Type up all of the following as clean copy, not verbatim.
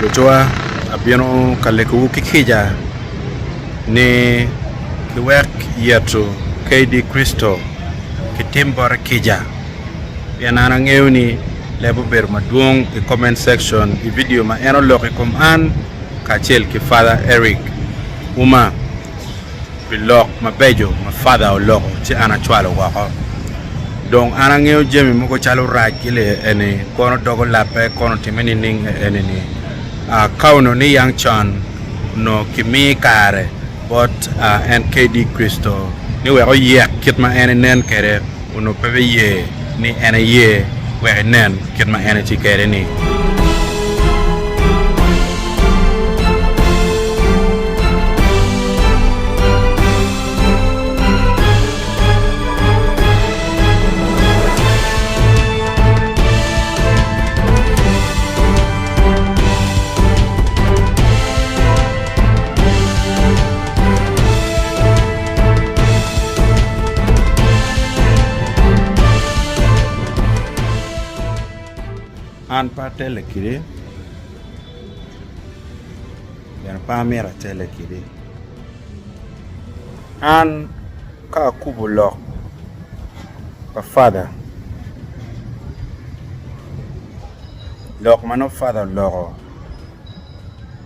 Lucwa, abino ka lekowu ki kica ni kiwek yeto KD Kricito kitim bote kica, pien an angeyo ni leb obedo madwong i comment section i vidio ma en oloko i kom an kacel ki Father Eric Uma. Pi lok mabeco ma Father oloko ci an acwalo woko. Dong an angeyo jami mogo calo rac ki lee eni kono dogo labbe kono time nining eni ni ka onongo ni yang con onongo kimi kare bot NKD Kricito ni wek oyek kit ma en enen kwede onongo pe biye ni en eye wek enen kit ma en etye kwede ni. An pe atelle kidi bene pe amito atelle kidi an ka akubo lok pa fada lok ma nongo fada oloko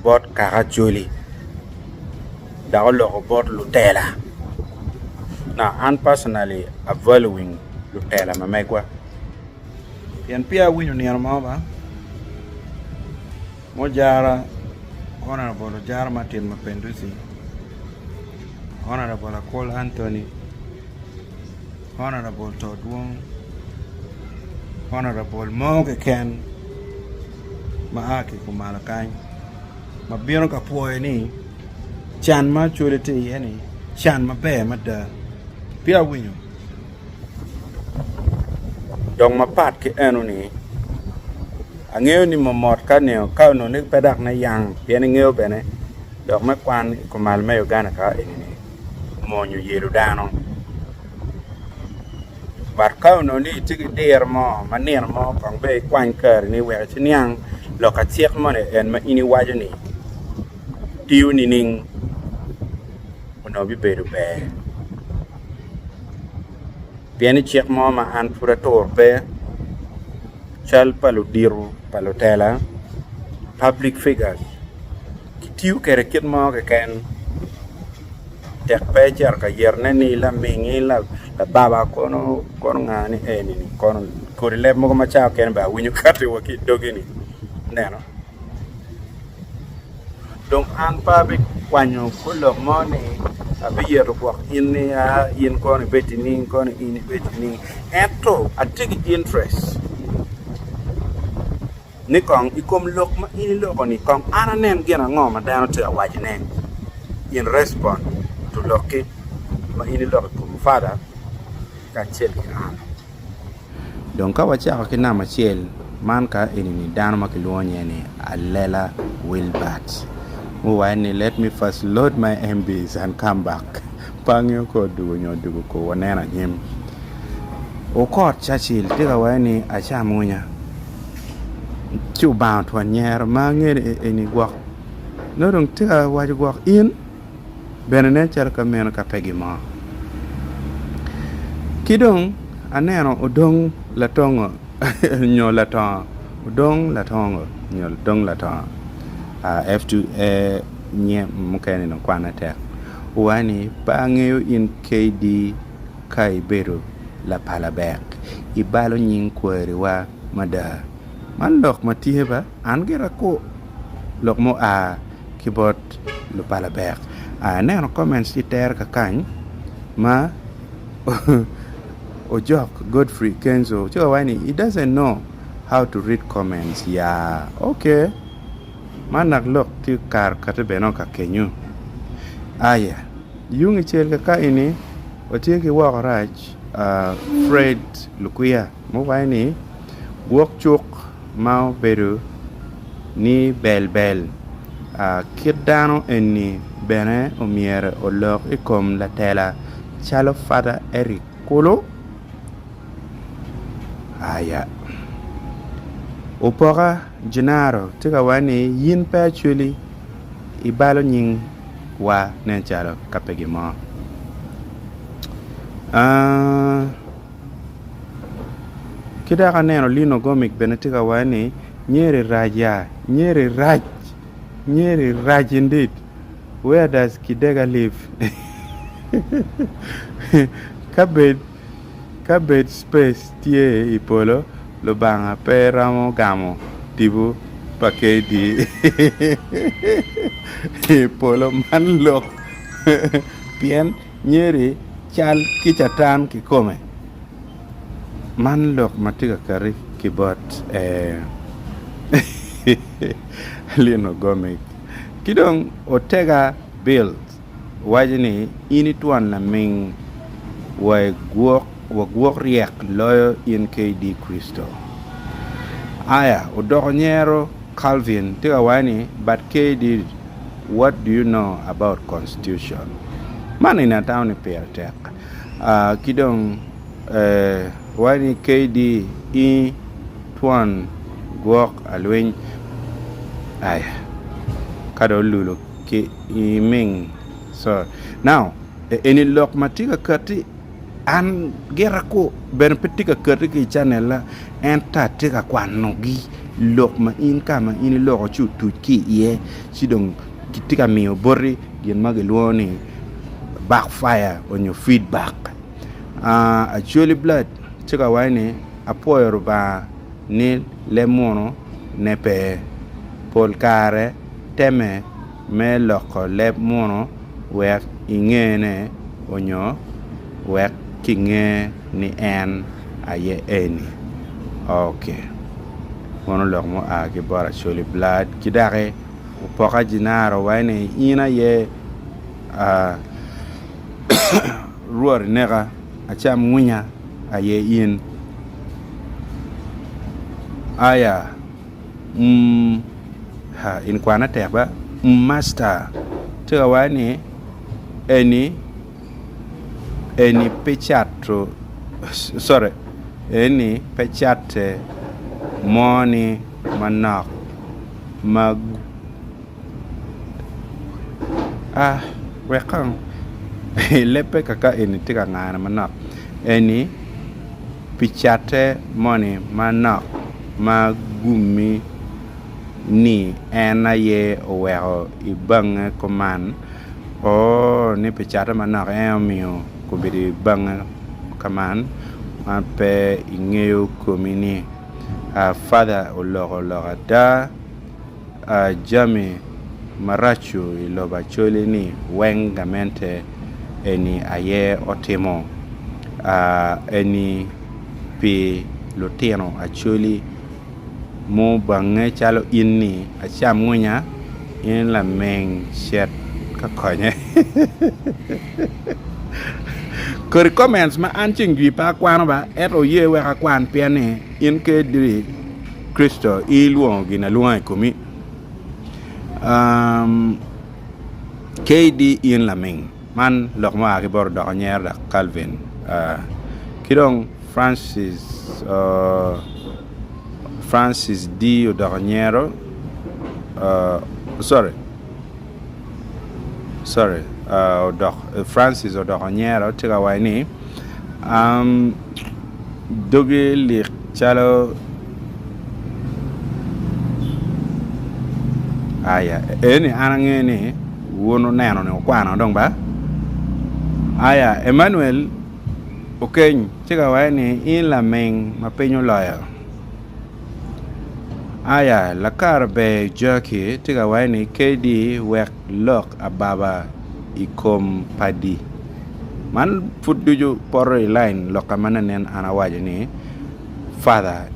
bot kaka Acholi dok oloko bot lutela now an personally a valuing lutela ma megwa pien peya awinyo nino mo ba mujara honourable Ojara Martin Mapenduzi, honourable Akol Anthony, honourable Todwong, honourable mo keken ma a ki kumalo kany ma bino ka pwoyo ni can ma Acholi tye iye ni can maber mada peya awinyo. Dong mapat ki enoni, angeyo ni momot ka nio ka onongo ni pe dok ne yang pien ingeyo bene lok me kwan i kom malo me Uganda ka eni-ni mony oyelo dano but ka onongo ni itye ki diro mo ma nino mo kong bene ikwany kareni wek iciniang lok ka cik moni en ma in iwaco ni tiyo nining onongo bibedo ber. Pien i cik mo ma an pud aturo pe, cal pa ludito pa lutela, public figures, kitiyo kwede kit mo keken tek pe icito ka yetone ni lamingi lababa kono kono nga ni eni kono kodi leb mogo ma cawa mukene bene awinyo kati wa ki i dogi-ni ineno. Dong an pe abikwanyo kor lok mo ni abiyeto gwok in ni aa in kono ibed nining kono in ibed nining ento atye ki interest ni kong i kom lok ma in iloko ni kong an anen gin ango ma dano tye ka wacone in respond to lokki ma in iloko i kom fada kacel ki an. Dong ka wacako ki namba acel, man ka eni-ni dano ma kilwongo nyinge ni Alela Wilbert muwaco ni let me first load my MBs and come back pe angeyo ka odwogo nyo odwogo ko waneno anyim. Okot Churchill tye ka waco ni acam gunya ci obango twon nyero ma angeyo ni eni gwok nongo dong tye ka waco gwok in. bene nen calo ka meno ka pe gin mo. Ki dong aneno odong latongo nyo latongo odong latongo nyo odong latongo F2A nye mukene ni dong kwane tek owaco ni pe angeyo in KD ka ibedo lapalabek ibalo nying kwariwa mada. Man lok ma tye ba an gira kur lok mua ki bot lupalabek. Aneno comments tye itere kakany ma Ojok Godfrey Kenzo ci owaco ni he doesn't know how to read comments ya ok man dok lok tye kare kati bene ka kenyo aya yung icel kaka eni watye ki woko rac Fred Lukwiya ma owaco ni gwok cuk ma obedo ni bel bel. Kit dano eni bene omyero olok i kom latela calo Fada Eric kulu? Aya. Opoka. Gennaro tye ka waco ni in pe Acholi ibalo nying wa nen calo ka pe gin mo. Ki dok aneno Lino Gomic bene tye ka waco ni nyeri rac ya, nyeri rac, nyeri rac indeed, where does Kidega live? Ka bed Ka bed space tye i polo, Lubanga pe romo gamo tipo pa KD i polo man lok pien nyeri cal ki catan kikome. Man lok ma tye ka kati ki bot Lino Gomic ki dong Otega Bills. Owaco ni, In itwon laming wa gwok ryek loyo in KD Kricito. Aya odoko nyero Calvin tye ka waco ni, But KD what do you know about constitution? Man eni atamo ni pire tek. Ki dong owaco ni KD in twon gwok alwiny. Aya ka dong olulo. ki iming so now eni lok ma tye ka kati an gira ku bene pe tye ka kati ki i channel na ento atye ka kwano gi lok ma in ka ma in iloko ci otuc ki iye ci dong kitye ka miyo boti gin ma gilwongo ni back fire onyo feedback Acholi blood tye ka waco ni apwoyo Rubanga ni leb munu ne pe pol kare temme me loko leb munu wek ingene onyo wek kinge ni en aye eni. Ok. Munu lok mua ki bot Acholi Blood ki daki Opoka Jinaro waco ni in aye Rwot ineka acam ngwinya aye in. Aya. Umm ha in kwane tek ba umm master tye ka waco ni eni eni pe cato sorry eni pe cate mo ni manok ma ah wek kong lebbe kaka eni tye ka ngane manok eni pi catte moni manok ma gummi ni en aye oweko ibange kuman oo ni pi catte manok en omiyo obedo ibange kuman ma pe ingeyo komi ni father oloko lok ada. Jami maraco i lobo Acholi ni weng gamente eni aye otimo eni pi lutino Acholi mubange calo in ni acam ngwinya in laming cet ka konye kodi comments ma an ceng jwi pe akwano ba ento oye wek akwan pien ni in kadi Kricito ilwongo gin alwonga i komi. KD in laming. Man lok ma oa ki bot odoko nyero dok Calvin ki dong Francis Francis D odoko nyero sorry sorry Francis odoko nyero tye ka waco ni Dogi lik calo aya eni an angeyo ni wun wuneno ni wukwano dong ba aya Emmanuel Okeny tye ka waco ni in laming ma piny oloyo aya lakara ber Jackie tye ka waco ni KD wek lok ababa i kom padi. Man pud ducu poto i lain lok ka ma nanen an awaco ni father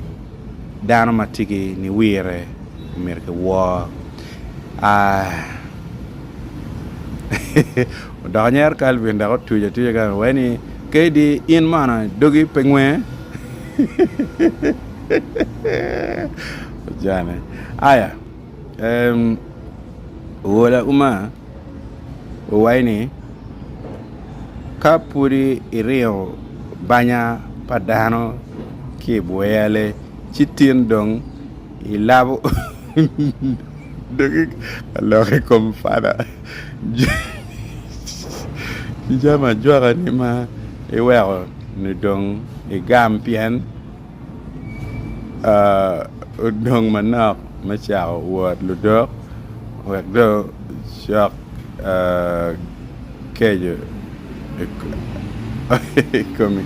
dano ma tye ki niwire myero ki wor odoko nyer Calvin dok otuco atuca kany wai ni kadi in mono dogi pe ngwe ojane aya owola uma. Owaco ni, Ka pud iringo banya pa dano ki i bweyale, ci tin dong ilabo dogi ka lok i kom fada jami ajwaka-ni ma iweko ni dong igam pien odong manok me cako wot ludok wek dong cok keco i komi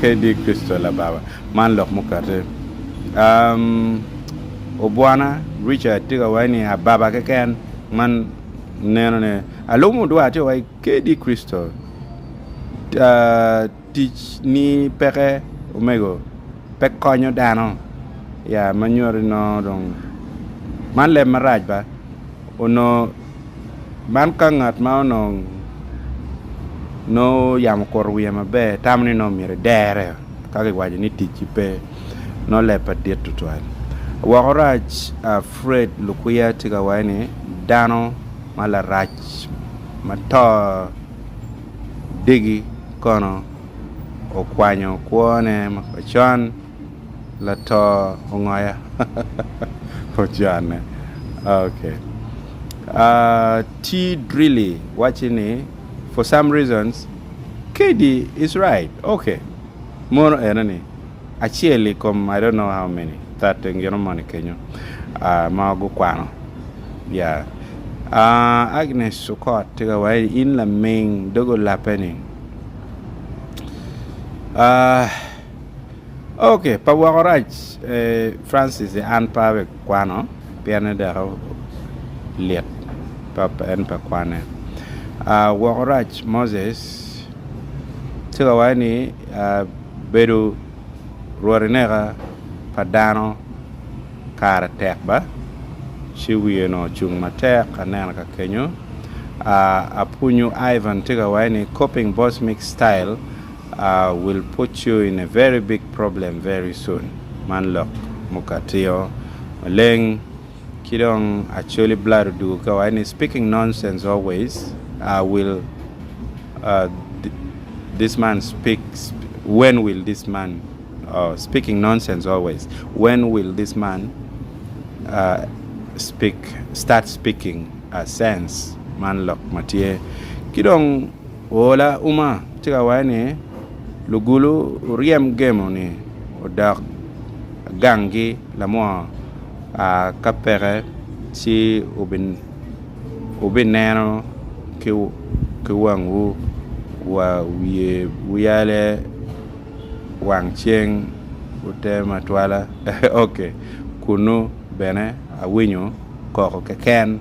kadi Kricito lababa. Man lok mukati. Obwana Richard tye ka waco ni ababa keken man neno ne alumo dwar tye ka waco kadi Kricito tic ni peke omego pe konyo dano ya ma nyuto ni nongo dong man leb marac ba onongo man ka ngat ma onongo nongo yamo okuto wiye maber tamo ni nongo myero edere ka kiwaco ni ticci pe nongo leb pa dit tutwal woko rac Fred Lukwiya tye ka waco ni dano ma larac ma to degi kono okwanyo kwone macon lato ongoya ocane ok T Drilly wacci ni for some reasons KD is right ok mono eno ni acel i kom I don't know how many 30 gino moni kenyo ma gukwano ya Agnes Okot tye ka waco ni in laming dog olape ni Ok pa woko rac Francis an pe abikwano pien dok lit en pe kwane woko rac Moses tye ka waco ni bedo rwot ineka pa dano kare tek ba ci wiye onongo ocung matek aneno ka kenyo Apunyu Ivan tye ka waco ni copying Bosmic style will put you in a very big problem very soon man lok mukatio maleng ki dong Acholi blood odugo ka waco ni speaking nonsense always will this man speak when will this man oh speaking nonsense always when will this man speak start speaking sense man lok ma tye ki dong Ola uma tye ka waco ni lugulu oryem gemo ni odok ganggi lamwoo ka peke ci wubineno ki wangwu wa wuyale wang ceng wute matwala ok kunu bene awinyo koko keken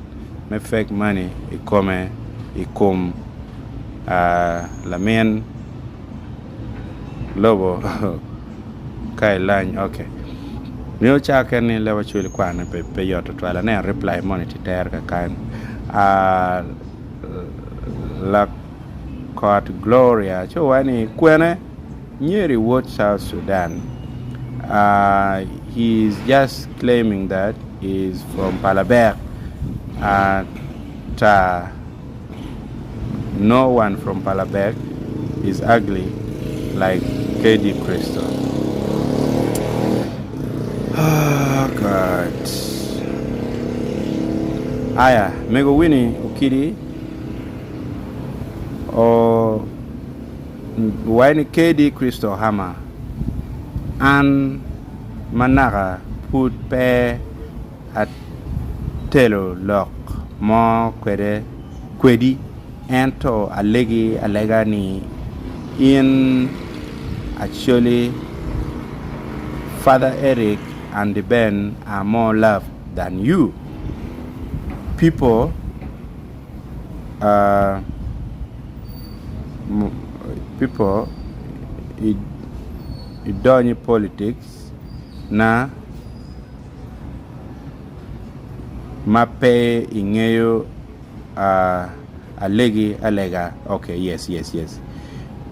me fake money i kome i kom lamin lobo ka ilany ok nyo ca keken ni leb acwali kwane pe yot tutwal aneno reply moni tye tere kakany lakot Gloria ci owaco ni kwene Nyeri wod South Sudan he is just claiming that he is from Palabek ata no one from Palabek is ugly like KD Crystal oh God aya mego Winnie Okidi o Waco ni KD Crystal Hammer an ma naka pud pe atelo lok mo kwede kwedi ento alegi alega ni in Acholi Father Eric and Ben are more loved than you people people idony i politics na ma pe ingeyo alegi alega ok yes yes yes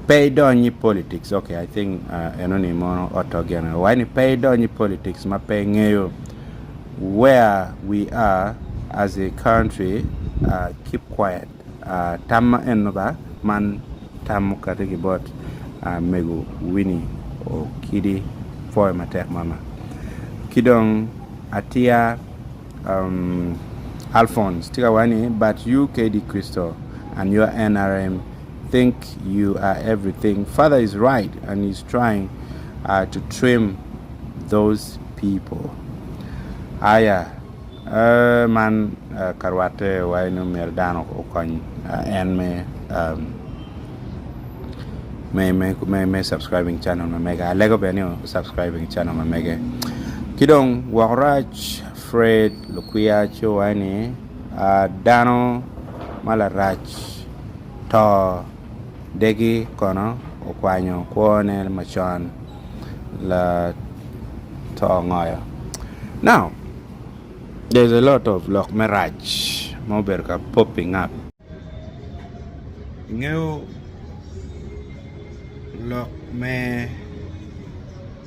pe idony i politics ok I think enoni mono oto gire waco ni pe idony i politics ma pe ingeyo where we are as a country keep quiet tam ma eno ba man tam mukati ki bot mego Winnie Okidi pwoyo matek mama ki dong. Atia um, Alphonse tye ka waco ni but you KD Crystal and your NRM think you are everything father is right and he's trying uh, to trim those people aya uh, man uh, ka rwatte waco ni myero dano okony uh, en me um, me me me me subscribing channel ma mega alego bene ni subscribing channel ma mege ki dong woko rac Fred Lukwiya ci owaco ni dano ma larac to degi kono okwanyo kwone macon la to ngoyo. Now there's a lot of lok me rac ma obedo ka popping up. Ingeyo lok me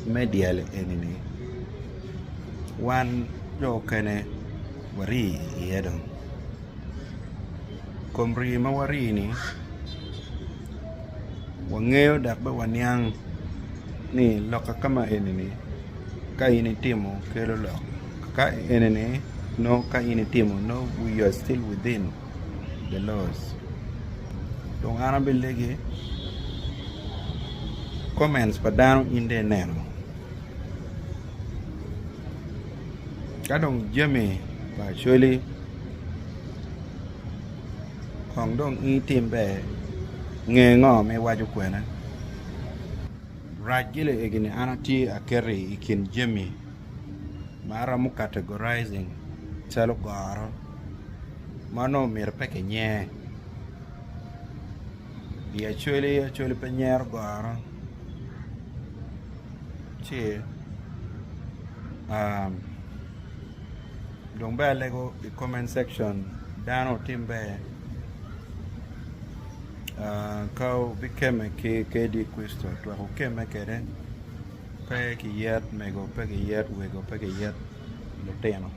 me dyel eni-ni wan jo okene wari iye dong kom rii ma wari-ni wangeyo dok bene waniang ni lok kama eni-ni ka in itimo kelo lok ka eni-ni nongo ka in itimo nongo you are still within the laws dong an abilegi comments pa dano in dong ineno ka dong jami pa Acholi kong dong in itim ber nge ngo ma iwaco kwene rac gire egi-ni an atye aketo i kin jami ma aromo categorizing calo goro ma nongo myero pe kinyer i Acholi, Acholi pe nyero goro ci dong bene alego i comment section dano wutim ber ka wubikemme ki KD Crystal twek wukemme kwede pe kiyet mego pe kiyet wego pe kiyet lutino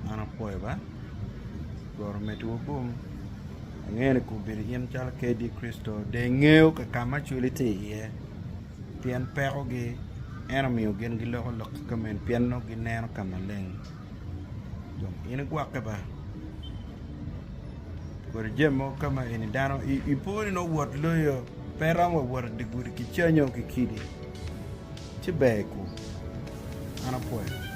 an apwoyo ba Rwot omeddiwu gum angeyo ni kobedo in calo KD Crystal dong ingeyo ka ma Acholi tye iye pien pekogi en omiyo gin giloko lok ki kamen pien nongo gineno ka maleng dong in igwokke ba kodi jami mogo ka ma eni dano ipo ni nongo wot loyo pe romo wa wot i dye gudi ki canyo ki kidi ci ber ku an apwoyo.